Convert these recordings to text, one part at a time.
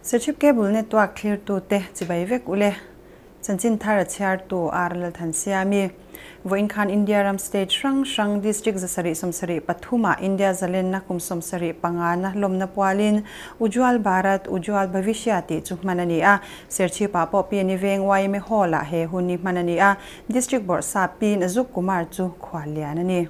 Serchhip Cable Network thlirtute chibai vek ule. Chanchin thar a chhiartu R Lalthansiami. Vawiin khan India ram state hrang hrang district 773 ah India zalenna kum 75 na lawmna pualin Ujjwal Bharat Ujjwal Bhavishya tih chu hman a ni a. Serchhip ah pawh Piani Veng yma Hall ah he hun hi hman a ni a. District Bawrhsap Pi Nazuk Kumar chu khuallian a ni.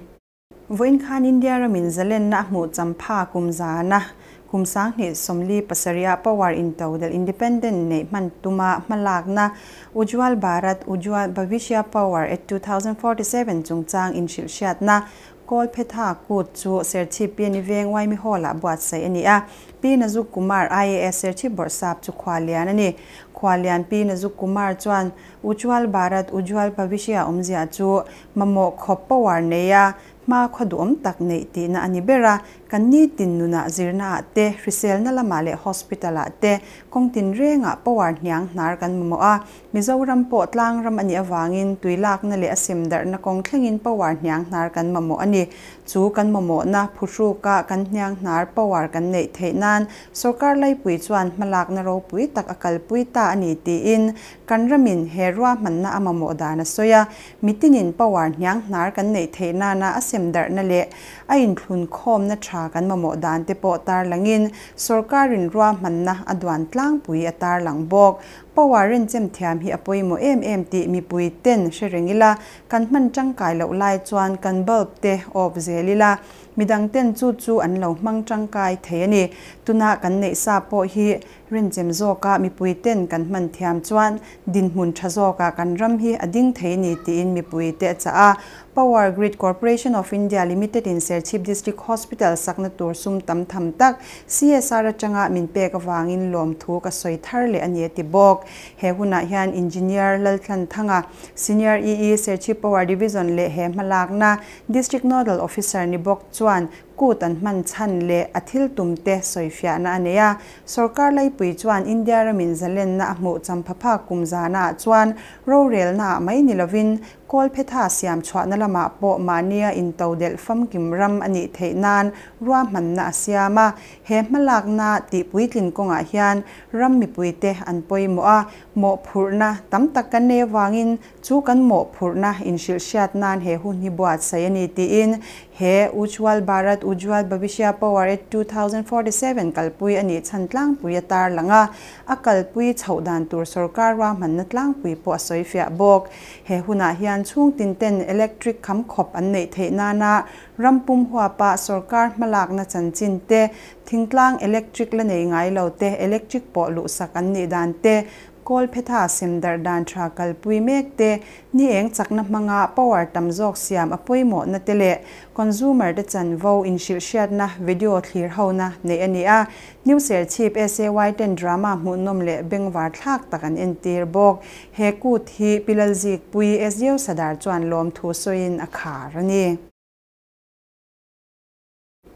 Vawiin khan India ramin zalenna a hmuh champha kum zana kum 2047 ah power intodelh independent neih hman tuma hmalakna Ujjwal Bharat Ujjwal Bhavishya Power at 2047 chungchang inhrilhhriatna Kawl Phetha Kut chu Serchhip Piani Veng Waimi Hall ah buatsaih a ni a. Pi Nazuk Kumar IAS Serchhip Bawrhsap chu khuallian a ni. Khuallian Pi Nazuk Kumar chuan Ujjwal Bharat Ujjwal Bhavishya awmzia chu mamawh khawp power nei a, hma khaw duhawm tak neih tihna a ni ber a, kan nitin nunah zirnaah te, hriselna lamah leh hospital ah te kawng tinrengah power hniang hnar kan mamawh a, Mizoram pawh tlang ram a nih avangin tui lakna leh a sem darhna kawng thlengin power hniang hnar kan mamawh a ni. Chu kan mamawhna phuhruka kan hniang hnar power kan neih theih nan sorkar laipui chuan hmalakna ropui tak a kalpui ta a ni tiin kan ramin he ruahmanna a mamawh dan a sawi a. Mitinin power hniang hnar kan neih theih nana a sem darhna leh a inthlun khawmna tha kan mamawh dan te pawh tarlangin sorkarin ruahmanna a duan tlangpui a tarlang bawk. Power renchem thiam hi a pawimawh em em tih mipui ten hre reng ila, kan hman tangkai loh lai chuan kan bulb te off zel ila, midang ten chu chu an lo hmang tangkai thei a ni. Tuna kan neih sa pawh hi Renchem zawka mipui ten kan hman thiam chuan dinhmun tha zawkah kan ram hi a ding thei ni tiin mipui te a chah a. Power Grid Corporation of India Limited in Serchhip District Hospital sakna tur sum tam tham tak CSR atanga min pek avangin lawmthu ka sawi thar leh a ni a ti bawk. He hunah hian Engineer Lalthlanthanga, Senior EE Serchhip Power Division leh he hmalakna District Nodal Officer ni bawk chuan Kut an hman chhan leh a thil tum te sawifiahna a nei a. Sorkar laipui chuan India ramin zalenna a hmuh champhaphak kum zana ah chuan rorelna ah mai ni lovin kawl phetha siam chhuahna lamah pawh mahnia intodelh famkim ram a nih theih nan ruahmanna a siam a. He hmalakna tih puitlin kawngah hian ram mipuite an pawimawh a, mawhphurhna tam tak kan nei avangin Chu kan mawhphurhna inhrilhhriat nan he hun hi buatsaih a ni tiin he Ujjwal Bharat Ujjwal Bhavishya Power Act 2047 kalpui a nih chhan tlangpui a tarlang a, a kalpui chhoh dan tur sorkar ruahmanna tlangpui pawh a sawifiah bawk. He hunah hian chhungtin ten electric kham khawp an neih theih nana ram pum huapa sorkar hmalakna chanchin te, thingtlang electric la nei ngai lo te electric pawh luhsak an nih dan te, Kawl phetha sem darh dan tha kalpui mek te, ni eng chakna hmanga power tam zawk siam a pawimawhna te leh consumer te chanvo inhrilhhriatna video thlir hona neih a ni a. New Serchhip SAY ten drama hmuhnawm leh bengvar thlak tak an entir bawk. He kut hi Pi Lalzikpui SDO Sadar chuan lawmthu sawiin a khar a ni.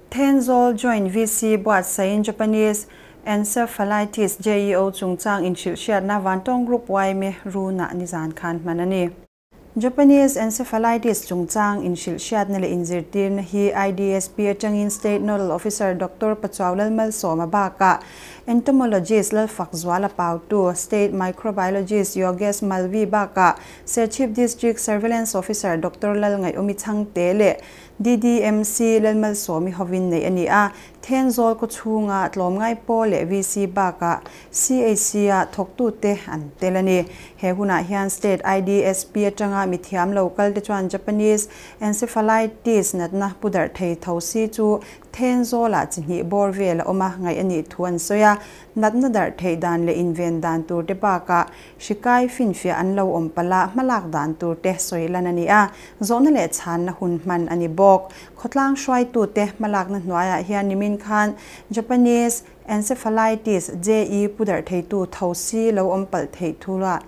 Thenzawl Joint VC buatsaihin Japanese Encephalitis, JEO, chungchang inhrilhhriatna Vantawng Group yma Runa nizan khan hman a ni. Japanese Encephalitis chungchang inhrilhhriatna leh inzirtirna hi IDSP atangin State Nodal Officer Doctor Pachuau Lalmalsawma bakah Entomologist Lalfakzuala Pautu, State Microbiologist Yogesh Malvi bakah Serchhip District Surveillance Officer Doctor Lalngaihawmi Chhangte leh DDMC Lalmalsawmi hovin neih a ni a, Thenzawl khaw chhunga tlawmngai pawl leh VC bakah CHC-a thawktute an tel a ni. He hunah hian State IDSP atanga mithiam lo kalte chuan Japanese Encephalitis natna pu darh thei tho si chu Thenzawlah chi hnih bawr vel a awm a, ngaih a nih thu an sawi a. Natna darh theih dan leh inven dan turte bakah Hri kai finfiah an lo awm palh a, hmalak dan tur te sawi lan a ni a, zawhna leh chhanna hun hman a ni bawk. Khawtlang hruaitute hmalakna hnuaiah hian nimin khan Japanese Encephalitis, JE, pu darh theitu tho si lo awm palh theih thula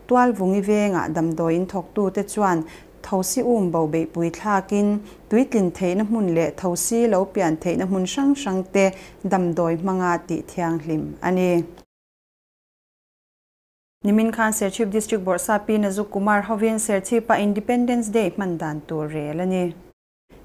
Tualvungi vengah damdawiin thawktute chuan thosi um bo beihpui thlakin tuitlin theihna hmun leh thosi lo pian theihna hmun hrang hrangte damdawi hmanga tih thianghlim a ni. Nimin khan Serchhip District Bawrhsa Pi Nazuk Kumar hovin Serchhipa Independence Day hman dan tur rel a ni.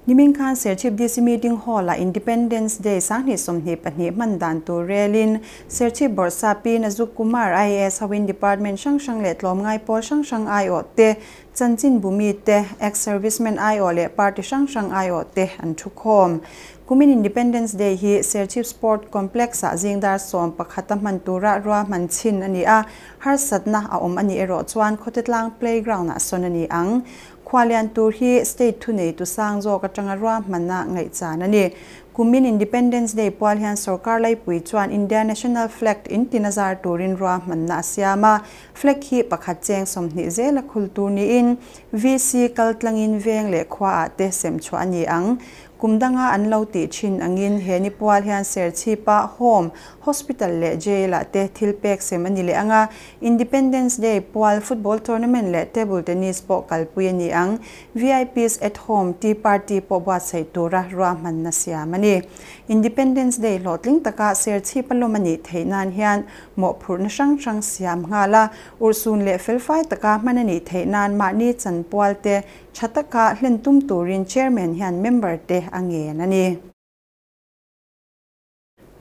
Nimin khan Serchhip DC Meeting Hall-ah Independence Day 2022 hman dan tur relin Serchhip Bawrhsa Pi Nazuk Kumar IAS hoin Department hrang hrang leh tlawmngai pawl hrang hrang aiawh te, chanchin bumi te, ex-servicemen aiawh leh party hrang hrang aiawh te an thu khawm. Kumin Independence Day hi Serchhip Sport Complex-ah zingdar 11 a hman tura ruahman chhin a ni a, harsatna a awm a nih erawh chuan Khawtetlang Playground-ah sawn a ni ang. Khualian tur hi state thunei tu sang zawk atanga ruahmanna ngaihchan a ni. Kumin Independence Day pual hian sorkar laipui chuan India National Flag in tin a zar turin ruahmanna a siam a. Flag hi pakhat cheng 20 zela khul tur niin VC kaltlangin veng leh khua ah te sem chhuah a ni ang. Kumdanga an lo tih thin angin he ni pual hian Serchhipa Home, Hospital leh Jail ah te thil pek sem a ni leh anga. Independence Day pual football tournament leh table tennis pawh kalpui a ni ang. VIPs at home tea party pawh buatsaih tura ruahmanna siam a ni. Independence Day hlawhtling taka Serchhipa lawm a nih theih nan hian mawhphurhna hrang hrang siam nghal a, urhsun leh felfai taka hman a nih theih nan mahni chan pual te tha taka hlen tum turin chairman hian member te a ngen a ni.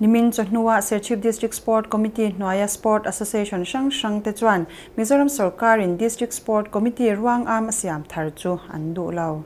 Nimin chawhnua Serchhip District Sport Committee hnuaia Sport Association hrang hrang te chuan Mizoram sorkarin District Sport Committee ruang am a siam thar chu an duh lo.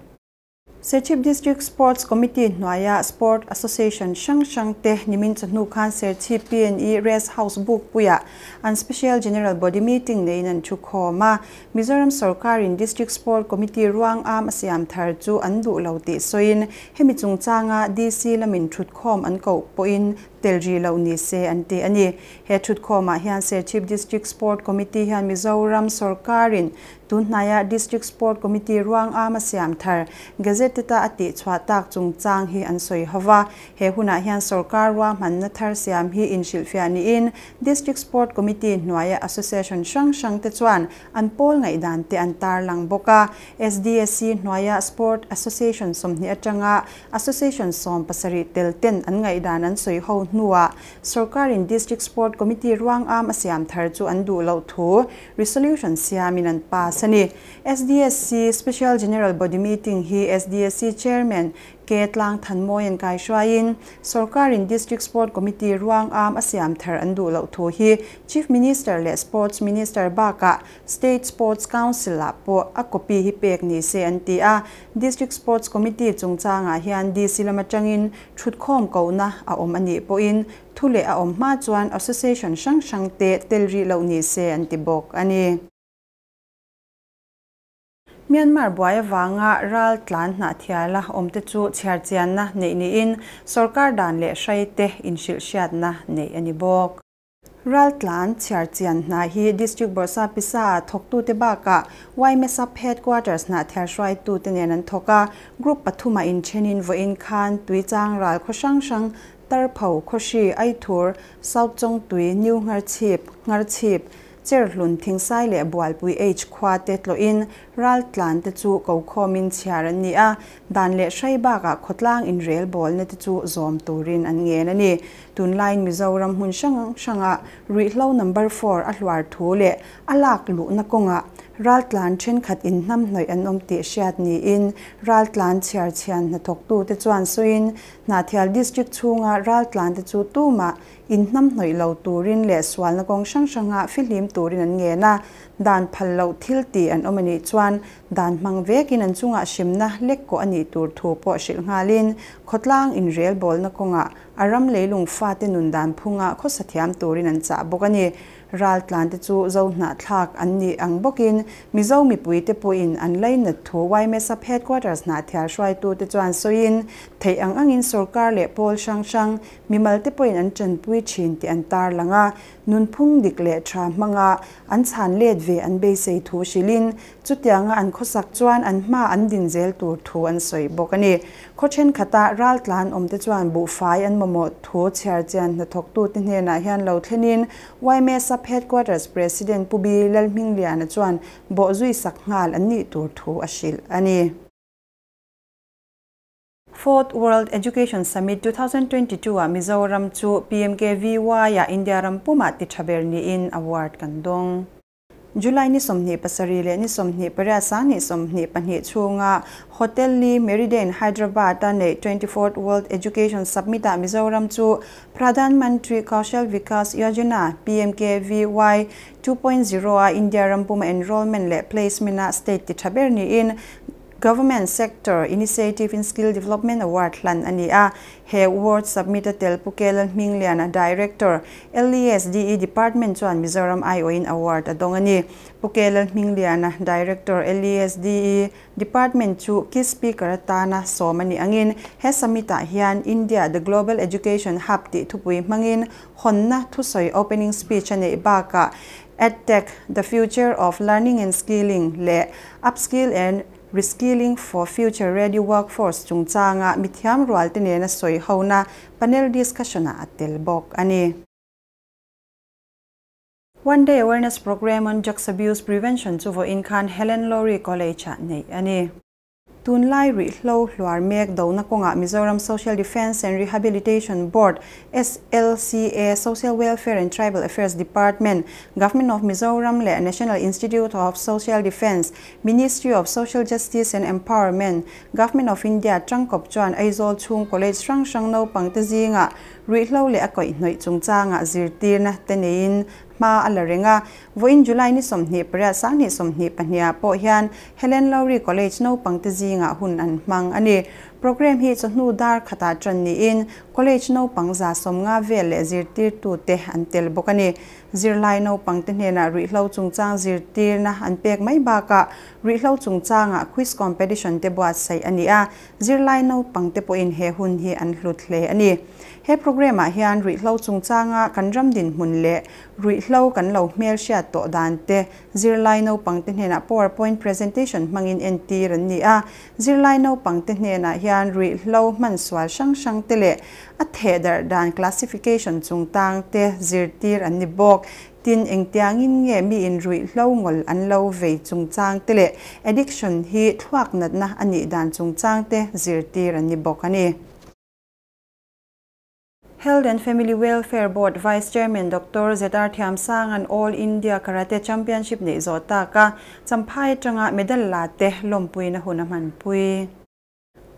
Serchhip District Sports Committee hnuaia Sport Association hrang hrang te nimin chawhnu khan Serchhip P&E Rest House book puia an Special General Body Meeting neiin an thu khawm a. Mizoram sorkarin District Sport Committee ruang am a siam thar chu an duh lo tih sawiin hemi chungchanga DC lamin thut khawm an koh pawhin telri lo ni se an ti a ni. He thut khawmah hian Serchhip District Sport Committee hian Mizoram sorkarin tunhnaia District Sport Committee ruang am a siam thar gazette ta a tih chhuah tak chungchang hi an sawi hova. He hunah hian sorkar ruahmanna thar siam hi inhrilhfiah niin District Sport Committee hnuaia Association hrang hrang te chuan an pawl ngaihdan te an tar lang bawk a. SDSC hnuaia Sport Association 20 atanga Association 17 tel ten an ngaihdan an sawi ho hnuah sorkarin District Sport Committee ruang am a siam thar chu an duh lo thu resolution siamin an pass a ni. SDSC Special General Body Meeting hi SDSC Chairman K Tlang Thanmawi an kai hruaiin sorkarin District Sport Committee ruang am a siam thar an duh lo thu hi Chief Minister leh Sports Minister bakah State Sports Council ah pawh a copy hi pek ni se an ti a. District Sports Committee chungchangah hian DC lama tangin thut khawm kohna a awm a nih pawhin thu leh a awm hma chuan association hrang hrang te telri lo ni se an ti bawk a ni. Myanmar buai awanga ral tlan hna thiala awmte chu chhiar chianna nei niin sorkar dan leh hrai te inhrilh hriatna nei a ni bawk. Ral tlan chhiar chian hna hi District Bawrhsa Pisa ah thawktu te bakah YMSAP Headquarters hna thial hruaitu te nen an thawk a. Group pathuma inthenin vawiin khan tuichang ral khaw hrang hrang Tarpho, Khawhri, Aithur, South Chawngtui, New Ngharchhip, Ngharchhip, Cherhlun, Thingsai leh Bualpui H khua te tlawhin ral tlan te chu ko khawmin chhiar an ni a. Dan leh hrai bakah khawtlang inrel bawlna te chu zawm turin an ngen a ni. Tunlaiin Mizoram hmun hrang hrangah ruihhlo number 4 a hluar thu leh a lak luhna kawngah ral tlan thenkhat inhnam hnawih an awm tih hriat niin ral tlan chhiar chhian hnathawktu te chuan sawiin Hnahthial District chhunga ral tlan te chu tumah inhnam hnawih lo turin leh sualna kawng hrang hranga fihlim turin an ngen a. Dan phal loh thil tih an awm a nih chuan dan hmang vekin an chungah hremna lek kawh a nih tur thu pawh hrilh nghalin khawtlang inrel bawlna kawngah a ram leilung fate nun dan phunga khawsa thiam turin an chah bawk a ni. Ral tlan te chu zo hnahthlak an nih ang bawkin Mizo mipui te pawhin an lainat thu YMSAP Headquarters hnahthial hruaitu te chuan sawiin theih ang angin sorkar leh pawl hrang hrang mimal te pawhin an tanpui thin tih an tar lang a. Nunphung dik leh tha hmanga an chhan let ve an beisei thu hrilhin chutianga an khawsak chuan an hma an din zel tur thu an sawi bawk a ni. Khaw thenkhatah ral tlan awm te chuan buhfai an mamawh thu chhiar chian hnathawktu te hnenah hian lo thlenin YMSAP Headquarters President Pu Bi Lalhmingliana chuan bawhzui sak nghal an nih tur thu a hrilh a ni. Fourth World Education Summit 2022 ah Mizoram chu PMKVY ah India ram pumah ti tha ber niin award kan dawng. July ni 27 leh ni 28 2022 chhunga Hotel Le Meridien Hyderabad-a neih 24th World Education Summit-ah Mizoram chu Pradhan Mantri Kaushal Vikas Yojana, PMKVY, 2.0-a India ram puma enrollment leh placement-a state ti tha ber niin Government Sector Initiative in Skill Development Award hlan a ni a. He Award Summit-a tel Pu Kelal Hmingliana, Director, LESDE Department chuan Mizoram aiawhin award a dawng a ni. Pu Kelal Hmingliana, Director, LESDE Department chu key speaker atana sawm a nih angin he summit-ah hian India the Global Education Hub tih thupui hmangin hawnna thusawi opening speech a neih bakah EdTech, The Future of Learning and Skilling leh Upskill and Reskilling for Future Ready Workforce chungchanga mithiam rual te nena sawi hona panel discussion-ah a tel bawk a ni. One Day Awareness Programme on Drugs Abuse Prevention chu vawiin khan Helen Lowry College-ah neih a ni. Tunlai ruihhlo hluar mek dona kawngah Mizoram Social Defence and Rehabilitation Board, SLCA, Social Welfare and Tribal Affairs Department, Government of Mizoram leh National Institute of Social Defence, Ministry of Social Justice and Empowerment, Government of India tangkawp chuan Aizawl chhung College hrang hrang naupangte zingah ruihhlo leh a kaihhnawih chungchangah zirtirna te neiin hma a la reng a. Vawiin July ni 28 2022 ah pawh hian Helen Lowry College naupangte zingah hun an hmang a ni. Programme hi chawhnu dar khatah tan niin College naupang 150 vel leh zirtirtute an tel bawk a ni. Zirlai naupangte hnenah ruihhlo chungchang zirtirna an pek mai bakah ruihhlo chungchangah quiz competition te buatsaih a ni a, zirlai naupangte pawhin he hun hi an hlut hle a ni. He programme-ah hian ruihhlo chungchanga kan ram dinhmun leh ruihhlo kan lo hmel hriat tawh dan te zirlai naupangte hnenah PowerPoint presentation hmangin entir an ni a. Zirlai naupangte hnenah hian ruihhlo hman sual hrang hrang te leh a theh darh dan classification chungtang te zirtir an ni bawk. Tin, engtiangin nge miin ruihhlo ngawl an lo vei chungchang te leh addiction hi thluak natna a nih dan chungchang te zirtir an ni bawk a ni. Health and Family Welfare Board Vice Chairman Doctor ZR Thiamsanga'n All India Karate Championship neih zawh tak a, Champhai atanga medal la te lawmpuina hun a hmanpui.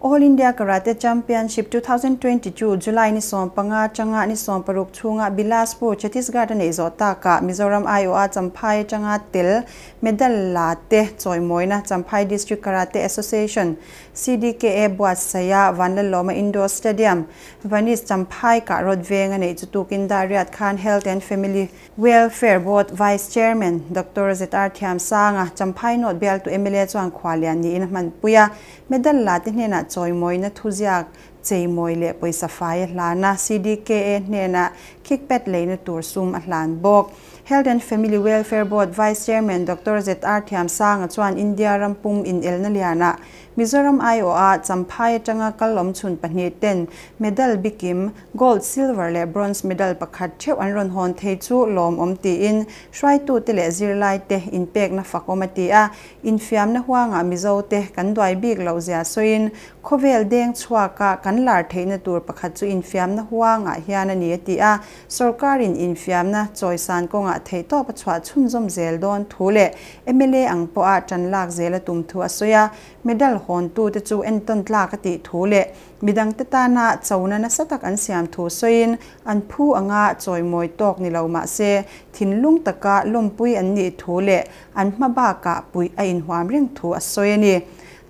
All India Karate Championship 2022 July ni 15 atanga ni 16 chhunga Bilaspur, Chhattisgarh a neih zawh takah Mizoram aiawha Champhai atanga tel medal la te chawimawina Champhai District Karate Association, CDKA, buatsaia Vanlalawma Indoor Stadium, Vanish Champhai kah rawt veng a neih chu tukin Dariat khan Health and Family Welfare Board Vice Chairman Doctor ZR Thiamsanga, Champhai North bialtu mla chuan khualian niin a hmanpui a. Medal la te hnenah chawimawina thuziak cheimawi leh pawisa fai a hlan a, CDKA hnenah kickpad leina tur sum a hlan bawk. Health and Family Welfare Board Vice Chairman Doctor ZR Thiamsanga chuan India ram pum inelna lianah Mizoram aiawha Champhai atanga kal awm chhun pahnih ten medal bikim, gold, silver leh bronze medal pakhat theuh an rawn hawn thei chu lawmawm tiin hruaitute leh zirlaite inpekna fak awm a ti a. Infiamna huangah Mizote kan duai bik loh zia sawiin khawvel deng chhuaka kan lar theihna tur pakhat chu infiamna huangah hian a ni a ti a. Sorkarin infiamna chawisan kawngah theihtawp a chhuah chhunzawm zel dawn thu leh mla ang pawha tan lak zel a tum thu a sawi a. Medal hawntute chu entawn tlak a tih thu leh midangte tana chona nasa tak an siam thu sawiin an phu anga chawimawi tawk ni lo mah se thinlung taka lawmpui an nih thu leh an hma bakah puih a inhuam reng thu a sawi a ni.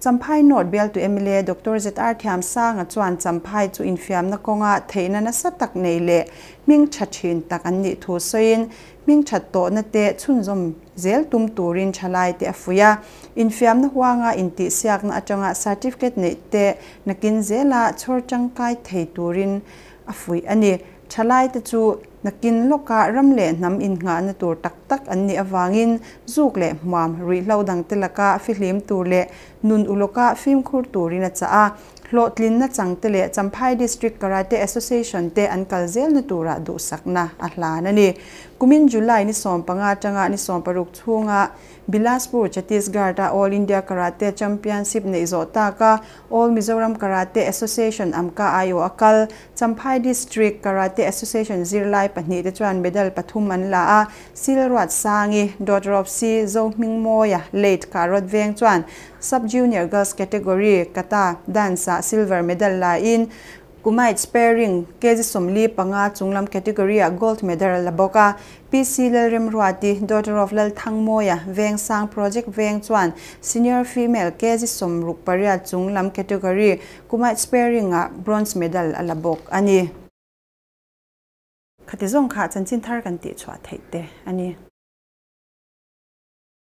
Champhai North bialtu mla Doctor ZR Thiamsanga chuan Champhai chu infiamna kawnga theihna nasa tak nei leh hming tha thin tak an nih thu sawiin hming that tawhna te chhunzawm zel tum turin thalai te a fuih a. Infiamna huanga intihsiakna atanga certificate neih te nakin zela chhawr tangkai thei turin a fuih a ni. Thalai te chu nakin lawka ram leh hnam innghahna tur tak tak an nih avangin zuk leh hmuam ruihhlo dangte laka fihlim tur leh nun ulawka fimkhur turin a chah a. Hlawhtlinna changte leh Champhai District Karate Association te an kal zelna turah duhsakna a hlan a ni. Kumin July ni 15 atanga ni 16 chhunga Bilaspur, Chhattisgarh-a All India Karate Championship neih zawh taka All Mizoram Karate Association AMKA aiawh a kal. Champhai District Karate Association zirlai pahnihte chuan medal pathum an la a, Silruat Sangi, daughter of Si Zohmingmawia, late Karot Veng chuan Sub Junior Girls Category, Kata, Dance-ah silver medal la in, Kumite Sparring, kg 45 chunglam category-ah gold medal la bawk a. PC Lalremruati, daughter of Lalthangmawia, Vengsang Project Veng chuan Senior Female kg 68 chunglam category, Kumite Sparring-ah bronze medal a la bawk a ni. Khati zawng kha chanchin thar kan tihchhuah theih te a ni.